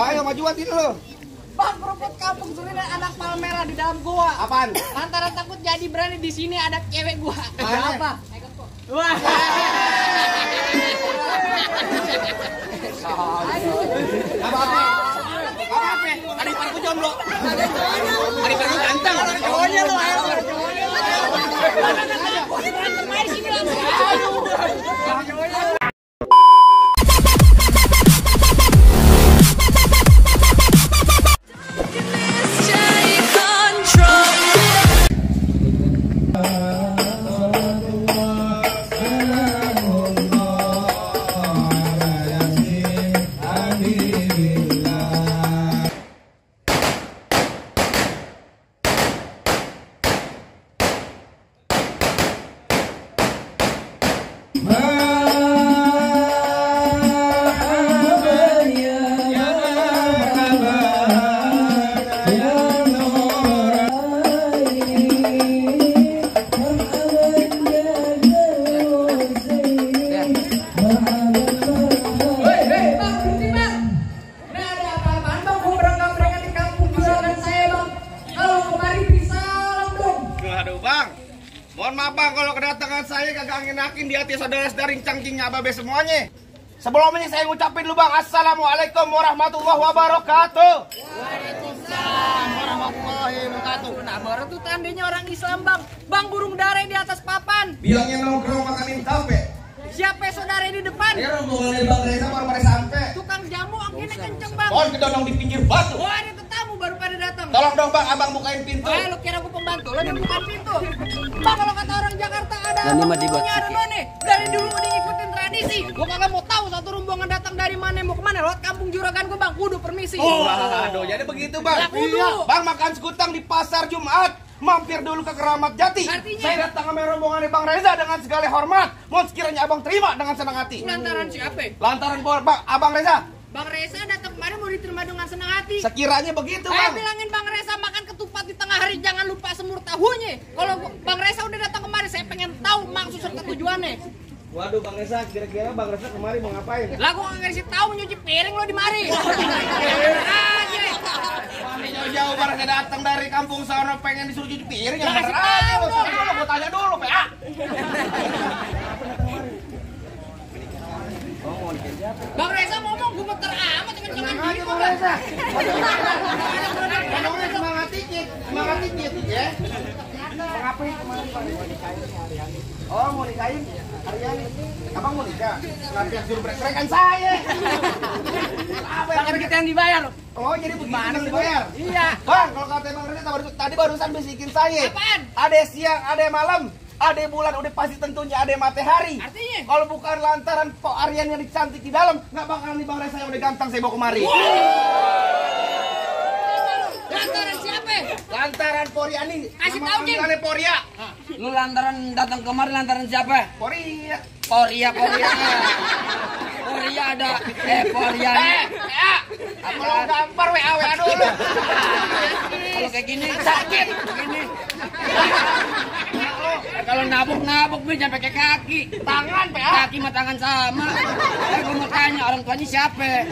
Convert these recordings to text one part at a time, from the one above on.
Ayo majuan sini lo. Bang, kerupuk kampung Surina anak palmera di dalam gua. Apaan? Lantaran takut jadi berani di sini ada cewek gua. Mana? Apa? Wah. Apa? Ada ipar ku jomblo. Ada ipar ku ganteng. Cowoknya lo. Main sini langsung. Mohon maaf bang, kalau kedatangan saya kagak angin-angin di hati saudara-saudara cangkingnya ababe semuanya. Sebelum ini saya ngucapin dulu bang, Assalamualaikum warahmatullahi wabarakatuh. Waalaikumsalam warahmatullahi wabarakatuh. Nah, baru tuh tandanya orang Islam bang. Bang burung dare di atas papan. Bilangnya nongkrong makanin tape. Siapa saudara di depan? Ya rombongan bang Reza baru pada sampai. Tukang jamu anginnya kenceng bang. Pohon kedondong di pinggir batu. Wah, ada tetamu baru pada datang. Tolong dong bang, abang bukain pintu. Lu kira aku pembantu, lo yang bukan pintu. Bang, kalau kata orang Jakarta ada rombongannya ada none. Dari dulu udah ngikutin tradisi. Gua kagak mau tahu satu rombongan datang dari mana mau kemana. Lewat kampung juragan gua bang, kudu permisi. Waduh, jadi begitu bang. Iya. Bang makan sekutang di pasar Jumat. Mampir dulu ke Keramat Jati. Artinya? Saya datang sama rombongan Bang Reza dengan segala hormat. Mohon sekiranya abang terima dengan senang hati. Lantaran siapa? Lantaran bang, abang Reza. Bang Reza datang kemarin mau diterima dengan senang hati. Sekiranya begitu Saya bang. bilangin Bang Reza makan ketupat di tengah hari jangan lupa semur tahunya. Kalau Bang Reza udah datang kemari saya pengen tahu maksud serta tujuannya. Waduh Bang Reza, kira-kira Bang Reza kemari mau ngapain? Lah gua nggak ngasih tahu nyuci piring lo di mari. Jauh-jauh Bang Reza datang dari kampung sana pengen disuruh cuci piring. Lah, kasih tahu dong. Gua tanya dulu, PA. Bang Reza ngomong gue muter amat kencengin diri Bang Reza. Semangat dikit ya. Mau ngapain kemarin Bang? Mau nikahin hari-hari. Oh, mau nikahin hari-hari. Abang mau nikah? Nanti yang suruh break-breakan saya. Apa yang kita yang dibayar. Oh, jadi bagaimana dibayar? Iya. Bang, kalau kata Bang Reza tadi barusan bisikin saya. Apaan? Ada siang, ada malam. Ada bulan, udah pasti tentunya ada matahari. Artinya? Kalau bukan lantaran Pak Aryan yang cantik di dalam, nggak bakalan nih Bang Reza yang udah ganteng saya bawa kemari. Lantaran siapa? Lantaran Poria nih. Kasih tahu, Jim. Poria. Lu lantaran datang kemari lantaran siapa? Poria. Poria. Poria ada. Poria. Apa lo gampar WA dulu. Kalau kayak gini sakit begini. Kalau nabuk gue jangan pakai kaki. Tangan PA. Kaki sama tangan sama. Gue mau tanya orang tuanya siapa?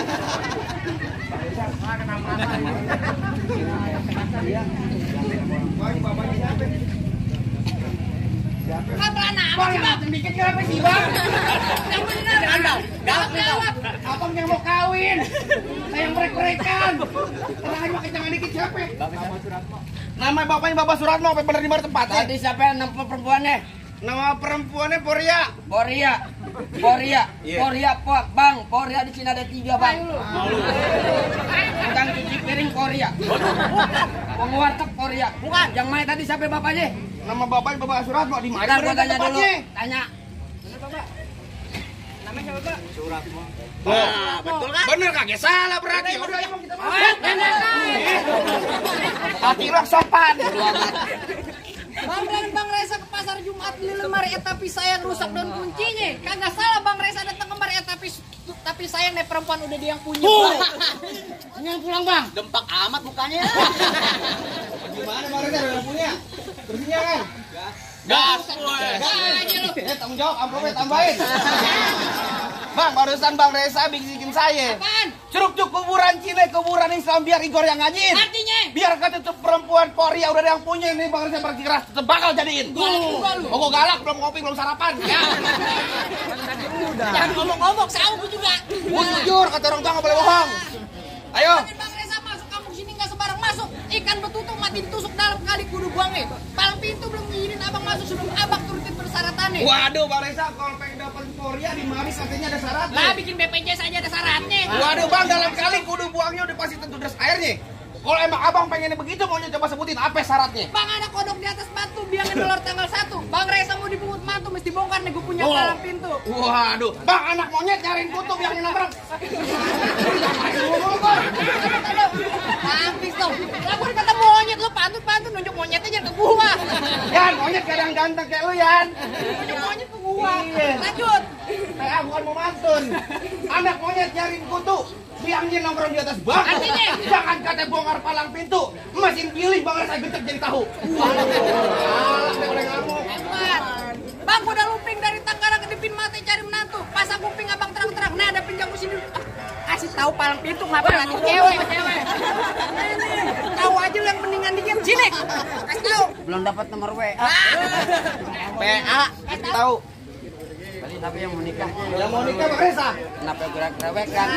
Apa nama sih bang? Bikin kenapa sih Bang? Yang benar. Jawab. Abang yang mau kawin. Saya yang break-breakan. Tenang aja pakai jangan dikit siapa? Nama bapaknya Bapak Suratmo, apa benar di mana tempatnya? Tadi siapa yang nama perempuannya? Nama perempuannya Poria. Poria. Bang, Poria di sini ada 3 bang. Tukang cuci piring Poria. Pengwarteg Poria. Bukan. Yang mana tadi siapa bapaknya? Nama bapaknya Bapak Suratmo di mana? Bentar, gua tanya dulu. tempatnya? Tanya. Namanya siapa Pak? Suratmo. Betul kan? Bener kagak salah berarti. Udah ayo kita masuk. Hati lu sopan. Bang Reza ke pasar Jumat beli lemari tapi saya rusak dan kuncinya. Kagak salah Bang Reza datang kemari tapi saya nih perempuan udah dia yang punya. Yang pulang bang. Dempak amat mukanya. Gimana Bang Reza udah punya? Bersihnya kan? Gas aja lu. Tanggung jawab amplopnya tambahin. Bang, barusan Bang Reza bikin saya. Apaan? Ceruk kuburan Cina, kuburan Islam biar Igor yang ngajin. Artinya? Biar kata tuh perempuan Korea udah ada yang punya ini bakal saya berkeras tetep bakal jadiin. Pokok galak belum ngopi belum sarapan. Ya. Jangan ngomong-ngomong, saya aku juga. Jujur kata orang tua nggak boleh bohong. Ayo. Bang Reza masuk kampung sini nggak sembarang masuk. Ikan betutu mati ditusuk dalam kali kudu buangnya. Palang pintu belum ngizinin abang masuk sebelum abang turutin persyaratannya. Waduh, Bang Reza, kalau pengen dapat Korea di Maris katanya ada syaratnya. Lah bikin BPJS aja ada syaratnya. Waduh, Bang, dalam kali kudu buangnya udah pasti tentu deras airnya. Kalau emang abang pengennya begitu, maunya coba sebutin apa syaratnya? Bang ada kodok di atas batu biangin dolar tanggal 1. Bang Reza mau dibungut mantu mesti bongkar nih gue punya palang pintu. Waduh, Bang anak monyet nyariin kutub yang nongkrong. Habis dong. Lah gue kata monyet lu pantun nunjuk monyetnya jangan ke gua. Yan, monyet kadang ganteng kayak lu, Yan. Nunjuk monyet ke gua. Iya. Lanjut. PA bukan mau mantun. Anak monyet nyariin kutu. Biangnya nongkrong di atas bak. Artinya? Jangan kata bongkar palang pintu. Mesin giling Bang Reza getek jadi tahu. Alah, saya boleh ngamuk. Hebat. Bang gua udah lumping dari Tangerang ke Dipin Mate cari menantu. Pasang kuping abang terang-terang. Nah ada pinjam sini. Kasih tahu palang pintu ngapain lagi cewek. Tahu aja lu yang mendingan dikit. Sini. Kasih tahu. Belum dapat nomor WA. PA tahu. Tadi tapi yang mau nikah. Yang mau nikah Bang Reza. Kenapa gerak-gerak kan?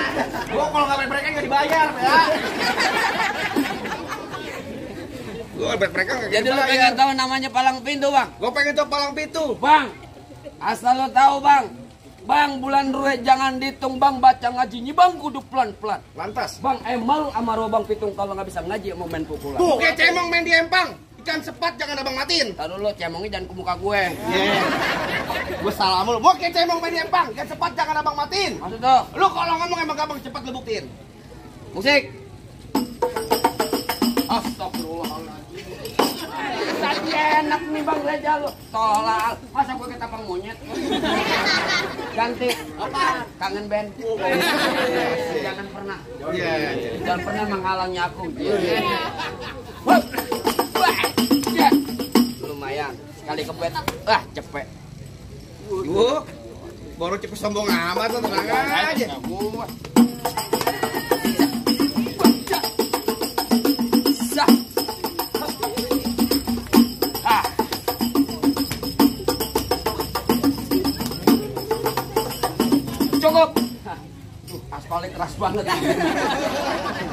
Gua kalau nggak mereka nggak dibayar, ya. Gua mereka nggak Jadi lu pengen tahu namanya palang pintu, Bang? Gua pengen tahu palang pintu. Bang, asal lo tahu, Bang. Bang, bulan ruhe jangan dihitung, Bang, baca ngajinya, Bang, kudu pelan-pelan. Lantas. Bang, malu sama Bang Pitung kalau nggak bisa ngaji mau main pukulan. Tuh, kayak cemong main di empang. Ikan sepat jangan abang matiin. Taruh lo cemongnya jangan ke muka gue. Yeah. Gue salah mulu. Mau kayak cemong main di empang. Ikan sepat jangan abang matiin. Maksud lo? Lu kalau ngomong emang gampang cepat lu buktiin. Musik. Astagfirullahaladzim. Tadi enak nih Bang Reza lo. Tolak. Masa gue ketapang monyet? Ganti. Apa? Kangen band. Jangan pernah. Iya. Jangan pernah menghalangi aku. Lumayan. Sekali kepet. Cepet. Yuk. Baru cepet sombong amat lo, tenang aja. Cukup. Aspalnya keras banget.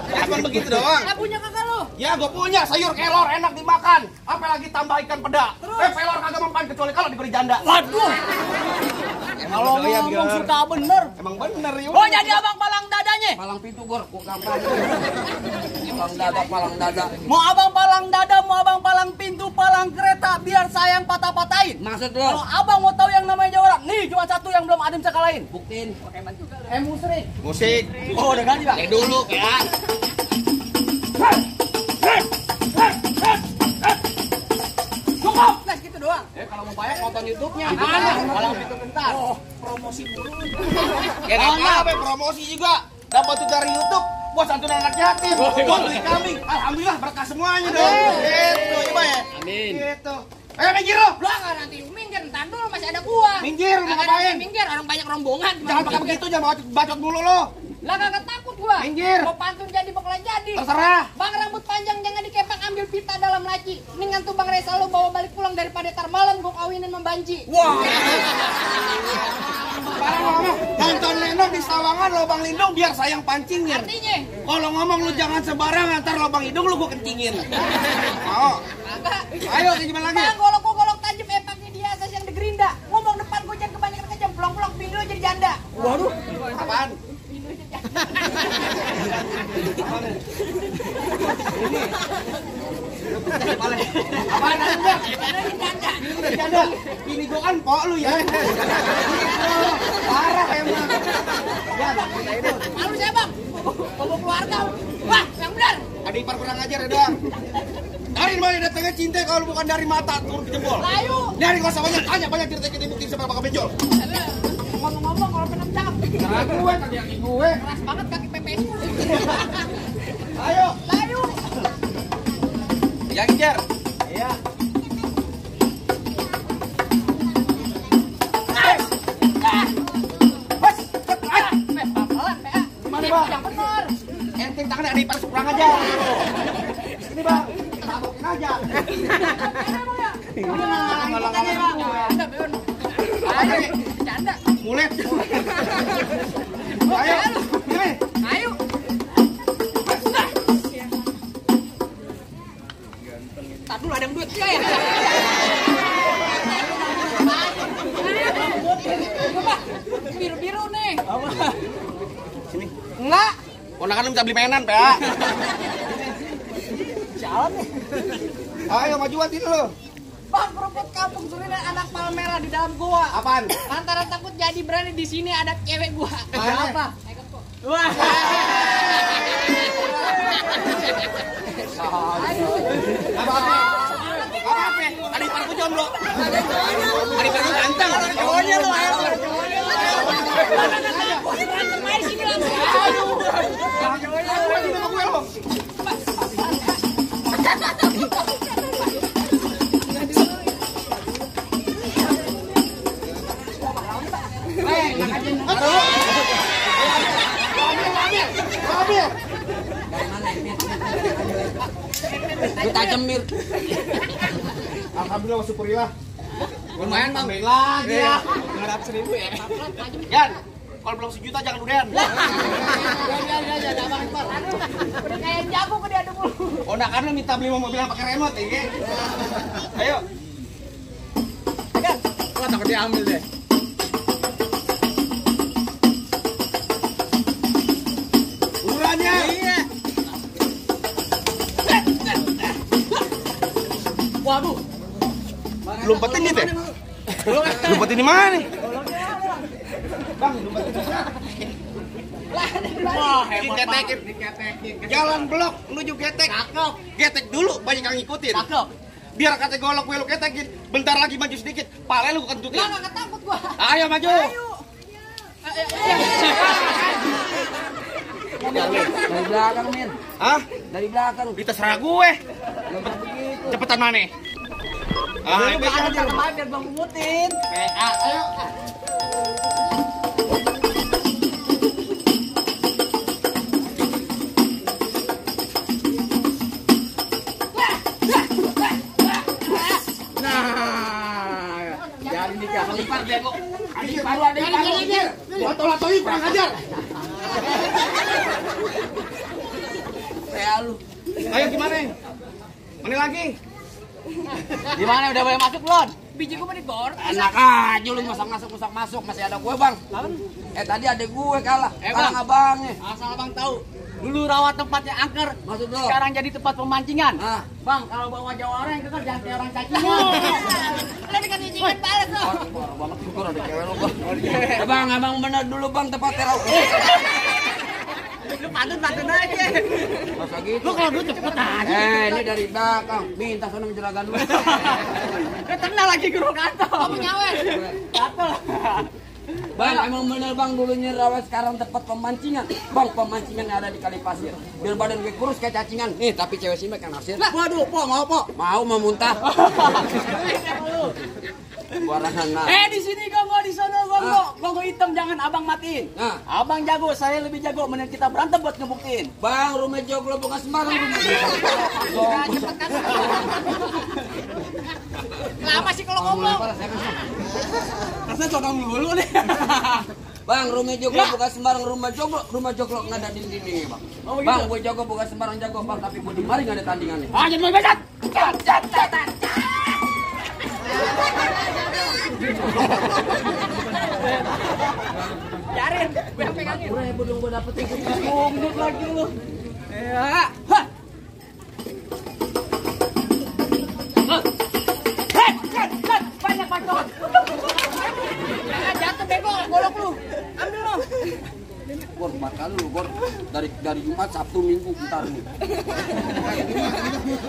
Cuman begitu doang. Lah punya kakak lu. Ya gue punya sayur kelor enak dimakan. Apalagi tambah ikan peda. Pelor kagak mempan kecuali kalau diberi janda. Waduh. Kalau ngomong suka bener. Emang bener ya. Oh jadi abang palang dadanya. Palang pintu gor, gampang. Palang dada. Mau abang palang dada, mau abang palang pintu, palang kereta, biar saya yang patah-patahin. Maksud Kalau lo? abang mau tahu yang namanya Jawa, nih cuma satu yang belum ada yang bisa kalahin. Buktiin. Musrik. Musik. Oh udah ganti Bang. Kayak dulu ya. Cukup. Nah gitu doang. Kalau mau bayar nonton YouTube-nya. Palang pintu bentar. Oh promosi dulu. Ya nggak apa-apa promosi juga. Dapat tuh dari YouTube. Buat santunan anak yatim. Buat beli kambing. Alhamdulillah berkah semuanya dong. Gitu coba ya. Amin. Gitu. Ayo minggir lo. Lu kan nanti minggir, ntar dulu masih ada gua. Minggir, mau ngapain? Minggir, orang banyak rombongan. Jangan pakai begitu, jangan bacot mulu lo. Lah kagak takut gua. Minggir. Mau pantun jadi bakalan jadi. Terserah. Bang rambut panjang jangan dikepak ambil pita dalam laci. Mendingan tuh Bang Reza lu bawa balik pulang daripada tar malam gua kawinin membanci. Wah. Sekarang ngomong, nonton Lenong di Sawangan lobang lindung biar sayang pancingin. Artinya? Kalau ngomong lu jangan sembarangan, ntar lobang hidung lu gua kencingin. Mau? Kagak. Ayo, gimana lagi? Bang golok tajam epaknya di atas yang digerinda. Ngomong depan gua jangan kebanyakan kejam. Pulang-pulang bini lu jadi janda. Waduh, apaan? Apaan anda? Udah janda. Ini gua kan pok lu ya. Parah emang. Ya, Malu saya Bang. Bawa keluarga. Wah, yang benar. ada ipar kurang ajar ya doang. Dari mana datangnya cinta kalau bukan dari mata turun ke jempol? Layu. Dari nggak usah banyak tanya, banyak cerita kita buktiin sama bakal benjol. Ngomong-ngomong kalau penam cakep. Nah, gue tadi yang gue. Keras banget kaki pepes. Ayo. Layu. Ya kejar. Iya. Pelan, PA. Gimana, Bang? Yang benar. kan ada ipar kurang aja. Ini bang, tabokin aja. Canda. Mulet. Ayo, ini. Ayo. Tak dulu ada yang duit ya. Biru-biru nih. Sini. Enggak. Ponakan lu bisa beli mainan, Pak. Jalan nih. Ayo majuan sini lu. Bang, kerupuk kampung Surina anak palmera di dalam gua. Apaan? Antara takut jadi berani di sini ada cewek gua. Mana? Apa? Wah. Apa-apa? Apa-apa? Ada ipar ku jomblo. Ada ipar ku ganteng. Cowoknya lu, ayo. Berantem aja sini langsung. Ayo. Ayo, sini sama gue lu. Lu tajam Mir. Alhamdulillah syukurillah. Lumayan Bang. Tambahin lagi ya. 500.000 ya. Yan, kalau belum sejuta jangan udahan. Udah kayak yang jago ke dia dulu. Ponakan lu minta beli mobil yang pakai remote ya. Ayo. Wah, takut diambil deh. Urulannya. Iya. Waduh. Lumpetin nih teh. Lumpetin di mana nih? Bang, lumpetin di mana? Wah, Diketekin. Jalan blok menuju getek. Cakep. Getek dulu banyak yang ngikutin. Cakep. Biar kata golok gue lu ketekin. Bentar lagi maju sedikit. Pala lu kentutin. Enggak takut gua. Ayo maju. Dari belakang Mir. Hah? Dari belakang. Di terserah gue. Cepetan mana? Ah, Lu ada cara main biar Bang ngumutin. ayo. Jadi nikah ipar bego. Ada ipar. Botol-botolin kurang ajar. Kayak lu. Ayo gimana? Mana lagi? Gimana udah boleh masuk belum? Biji gua mau digor. Enak aja lu masuk masih ada gue Bang. Tadi ada gue kalah. Sekarang abangnya. Asal Abang tahu. Dulu rawat tempatnya angker. Maksud lu? Sekarang jadi tempat pemancingan. Ah. Bang, kalau bawa jawara yang keker jangan kayak orang cacingan. Lu dikasih cingan balas tuh. Parah banget syukur ada cewek lu Bang. Bang, emang bener dulu Bang tempatnya raw. Lu pantun aja. Masa gitu? Lu kalau dulu cepet aja. Ini dari belakang. Minta sana jelagan lu. Lu kenal lagi guru kantor. Kamu nyawer. Gatel. Bang, emang bener Bang dulunya rawa sekarang tempat pemancingan. Bang, pemancingan yang ada di Kali Pasir. Biar badan gue kurus kayak cacingan. Nih, tapi cewek simek yang naksir. Waduh, po mau po. Mau muntah. Barangan nah. Di sini gongo, di sana gongo. Gongo hitam jangan Abang matiin. Nah. Abang jago, saya lebih jago. Mending kita berantem buat ngebuktiin. Bang, rumah joglo bukan sembarang rumah. Cepet kan. Lama sih kalau ngomong. Rasanya cokang dulu nih. Bang, rumah joglo bukan sembarang rumah joglo. Rumah joglo nggak ada dinding-dindingnya, Bang. Oh, Bang, gue jago bukan sembarang jago, Bang. Tapi gue di mari nggak ada tandingannya. Ah, jadi mau besat. Jarin, gue pegangin. Udah, belum gue dapetin. Ngomong lagi lu. Ya. Hah. Banyak bacot. Jangan jatuh bego, golok lu. Ambil lu. Gor 4 kali lu, Gor. Dari Jumat, Sabtu, Minggu bentar nih.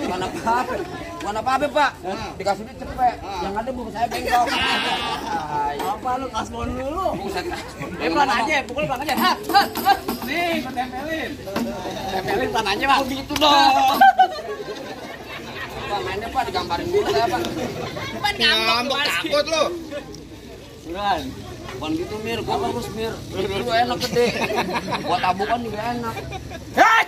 Mana apa? Mana apa, Pak? Dikasih duit cepet. Yang ada buku saya bengkok. Apa lu kasbon dulu? Buset. Pelan aja, pukul pelan aja. Ha. Nih, gua tempelin. Tempelin tanahnya, Pak. Gitu dong. Pak, mainnya Pak digambarin dulu saya, Pak. Bukan Ngambek takut lu. Bukan. Bukan gitu, Mir. Gua bagus, Mir. Lu enak gede. Buat tabukan juga enak. Hei!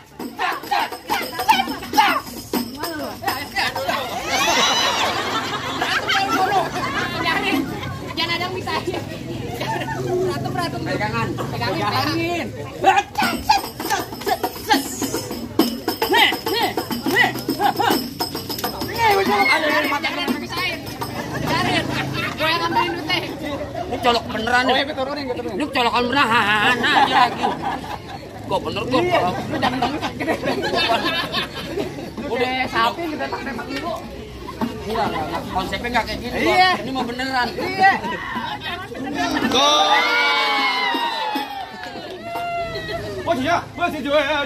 Cari mata jangan pisahin. Cari. Gue yang ambilin duit teh. Ini colok beneran nih. Ini colokan beneran aja lagi. Gue bener gue. Lu jangan bangsa gede. Udah sapi kita tembak dulu. Enggak. Konsepnya enggak kayak gitu. Iya. Ini mau beneran. Iya. Gol. Oh iya, masih juara.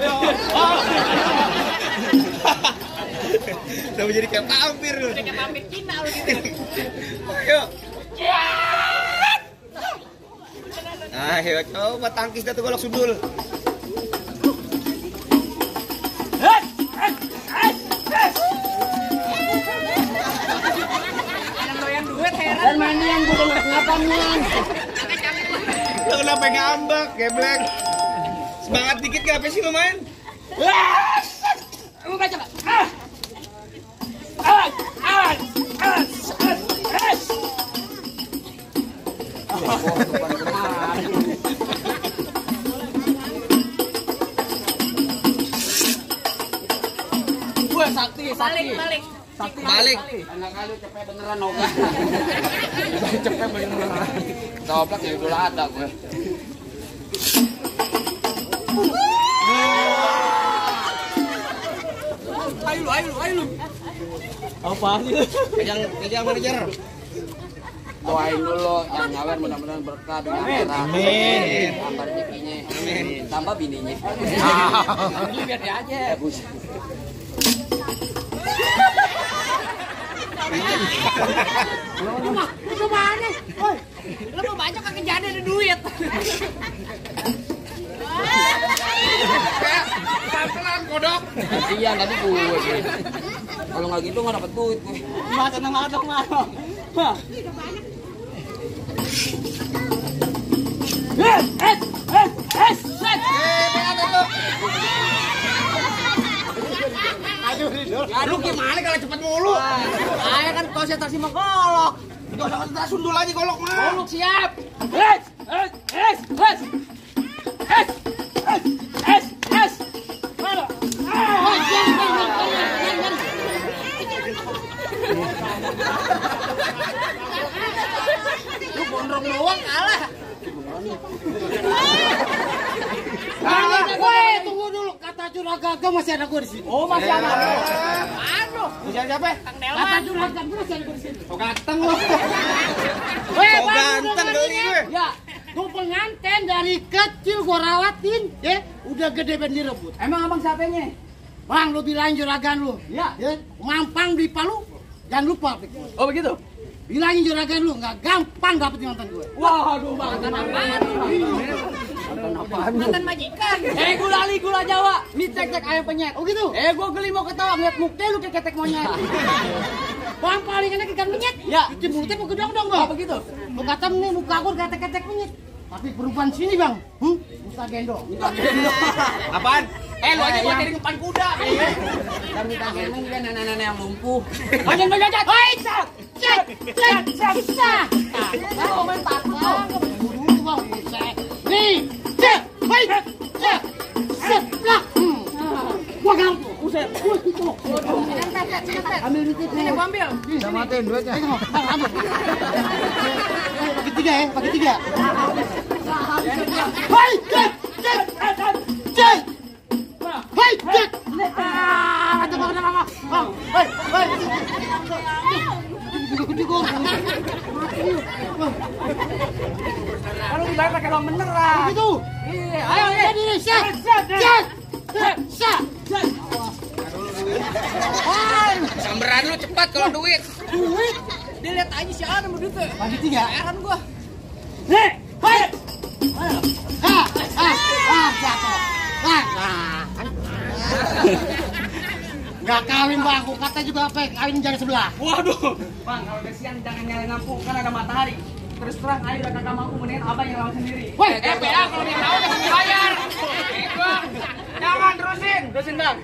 Udah menjadi kayak vampir lu. Udah kayak vampir Cina lu gitu. Ayo. Ayo, coba tangkis dah tuh golok sundul. Yang doyan duit heran. Dan mana yang gue dengar ngapain? Lu kenapa ngambek, geblek? Semangat dikit gak apa sih lu main? Buka coba. Gue sakti. Balik. Balik. Anak kali cepet beneran oga. Cepet beneran. Doblak ya udah ada gue. Ayo lu. Apa sih? Kejar manajer. Doain dulu yang ngawer mudah-mudahan berkah dengan merah. Amin. Tambah rezekinya. Amin. Tambah bininya. Lu biar dia aja. Bagus. Lu mana? Woi. Lu mau banyak kagak jadi ada duit. Pelan-pelan kodok. Iya tadi gue. Kalau nggak gitu nggak dapet duit gue. Tenang dong, mah. Lu gimana kalau cepet mulu? Saya kan konsentrasi mau golok. Gak usah konsentrasi sundul aja golok mah. Golok siap. Lu gondrong doang kalah. Woi, tunggu dulu. Kata Juragan masih ada gue di sini. Oh, masih ada. Aduh. Bisa siapa? Kang Delman. Kata Juragan gue masih ada gue di sini. Oh ganteng lu. Bang, ganteng udah kali gue. Ya, tuh pengantin dari kecil gua rawatin, ya, udah gede ben direbut. Emang abang siapanya? Bang, lu bilangin juragan lu. Ya. Mampang di Palu, jangan lupa. Pik. Oh begitu? Bilangin juragan lu, nggak gampang dapetin mantan gue. Waduh bang. Mantan majikan. Gula Jawa. Mie cek ayam penyet. Oh gitu? Gua geli mau ketawa ngeliat mukanya lu kayak ketek monyet. Bang, paling enak ikan menyet. Ya. Cuci mulutnya mau gedong dong, Bang. Oh begitu? Lu kata nih muka gua ketek-ketek menyet. Tapi perubahan sini, Bang. Musa gendong. Apaan? Lu aja buat jadi umpan kuda. Dan minta gendong juga nenek-nenek yang lumpuh. Jangan. Hoi, cek. Lu main takut tuh. Dulu, Bang. Nih, cek. Hoi, cek. Seplak. Gua gantung. Buset. Gua gitu. Ambil duit nih. Gua ambil. Udah matiin duitnya. Bang, ambil. Pakai tiga. Hoi, cek. Hoi, cek. Bang, hoi. Kalau lebih baik pakai uang beneran. Begitu. Iya. Ayo, jadi cek. Samberan lu cepat kalau duit. Duit. Dilihat aja si Adam mau duitnya. Bagi tiga. Heran gua. Nih, hoi. Jatuh. Nggak kawin bang, aku kata juga apa? Kawin jalan sebelah. Waduh. Bang, kalau kesian jangan nyalain lampu, kan ada matahari. Terus terang ayo udah kagak mampu mendingan abang yang lawan sendiri. Woi, PA kalau dia mau udah bayar. Jangan terusin bang.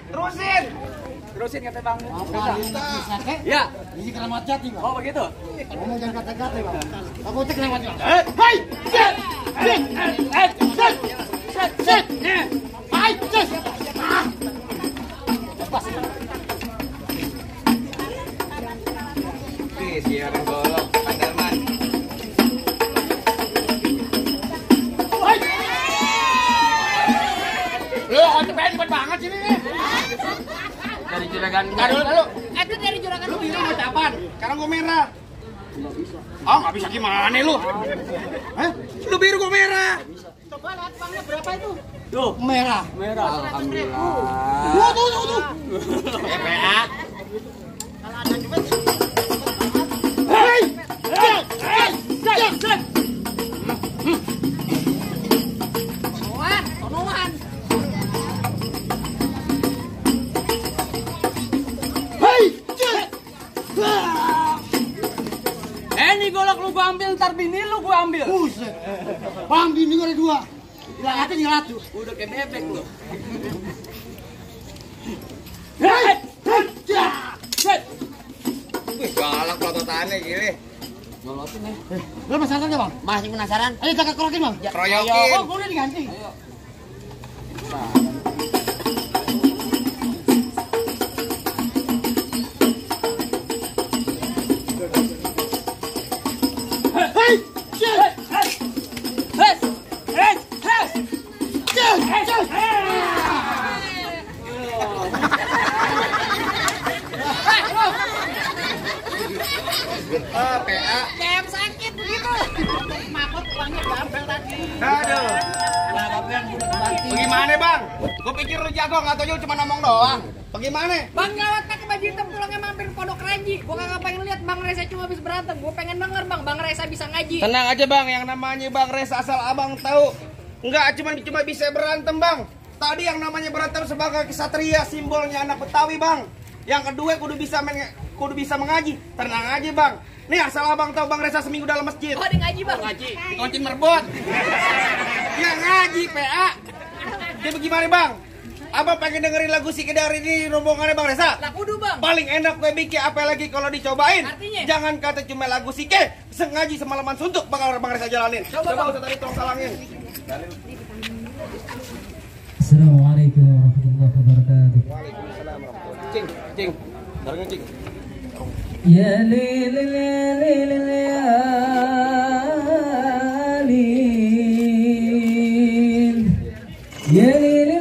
Terusin kata bang. bisa kek? Ya. Ini keramat jati bang. Oh begitu. Ngomong jangan kata-kata bang. Aku cek lewat bang. Hei, cek. Hai, cek. Pas. Dari juragan. Dulu. Itu dari juragan Lu biru mau apaan? Sekarang gua merah. Oh, nggak bisa gimana lu? Hah? Lu biru gua merah. Coba lihat bangnya berapa itu? Tuh, merah. Alhamdulillah. Tuh. PA. Kalau ada juga Hei! Tonoan. Hei! Ini golok lu gua ambil, ntar bini lu gua ambil. Buset. Bang, bini gua ada 2. Hilang hati tinggal 1. Udah kayak bebek lu. Hei! Wih, galak pelototannya gini. Nyolotin nih. Lu penasaran nggak, Bang? Masih penasaran? Ayo kita kerokin, Bang. Keroyokin. Oh, gua udah diganti. Hei! PA. Kayak sakit begitu. Makot uangnya gampang tadi. Aduh. Bagaimana, Bang? Gua pikir lu jago, nggak tahu cuma ngomong doang. Bagaimana? Bang Gawat pakai baju hitam pulangnya mampir Pondok Ranji. Gua kagak pengen lihat Bang Reza cuma habis berantem. Gua pengen denger Bang Reza bisa ngaji. Tenang aja, Bang, yang namanya Bang Reza asal Abang tahu. Enggak cuma bisa berantem, Bang. Tadi yang namanya berantem sebagai kesatria, simbolnya anak Betawi, Bang. Yang kedua kudu bisa mengaji. Tenang aja, Bang. Nih asal Abang tahu Bang Reza seminggu dalam masjid. Oh, dia ngaji Bang. Ngaji, dikuncin merbot. Ya ngaji, PA. Jadi bagaimana, Bang? Abang pengen dengerin lagu si Kedari ini rombongannya Bang Reza? Lah kudu Bang. Paling enak gue bikin apa lagi kalau dicobain. Artinya? Jangan kata cuma lagu Sike, sengaji semalaman suntuk bakal Bang Reza jalanin. Coba usah tadi tolong salangin. Assalamualaikum warahmatullahi wabarakatuh. Waalaikumsalam warahmatullahi. Cing. Darahnya cing. Ya lil lil ya lil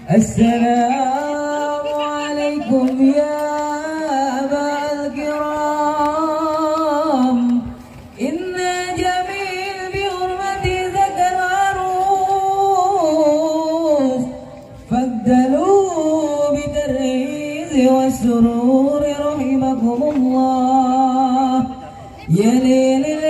Assalamualaikum ya abal kiram. Inna jamil bi hurmati zakal aruf. Faddalu bi tarhiz wa surur rahimakumullah. Ya lil ya lil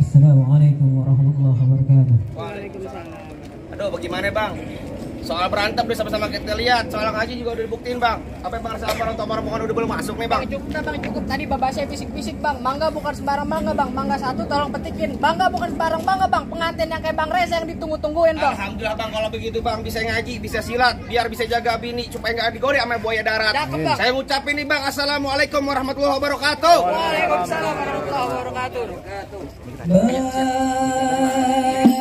Assalamualaikum warahmatullahi wabarakatuh. Aduh, bagaimana, Bang? Soal berantem udah sama-sama kita lihat. Soal ngaji juga udah dibuktiin, Bang. Apa yang Bang Reza apa untuk rombongan udah belum masuk nih, Bang? Bang cukup tadi babasnya fisik-fisik Bang. Mangga bukan sembarang mangga Bang. Mangga satu tolong petikin. Mangga bukan sembarang mangga Bang. Pengantin yang kayak Bang Reza yang ditunggu-tungguin Bang. Alhamdulillah, Bang, kalau begitu, Bang, bisa ngaji, bisa silat, biar bisa jaga bini supaya nggak digoreng sama buaya darat. Cakep, Bang. Saya ngucapin nih, Bang, assalamualaikum warahmatullahi wabarakatuh. Waalaikumsalam warahmatullahi wabarakatuh. Bye.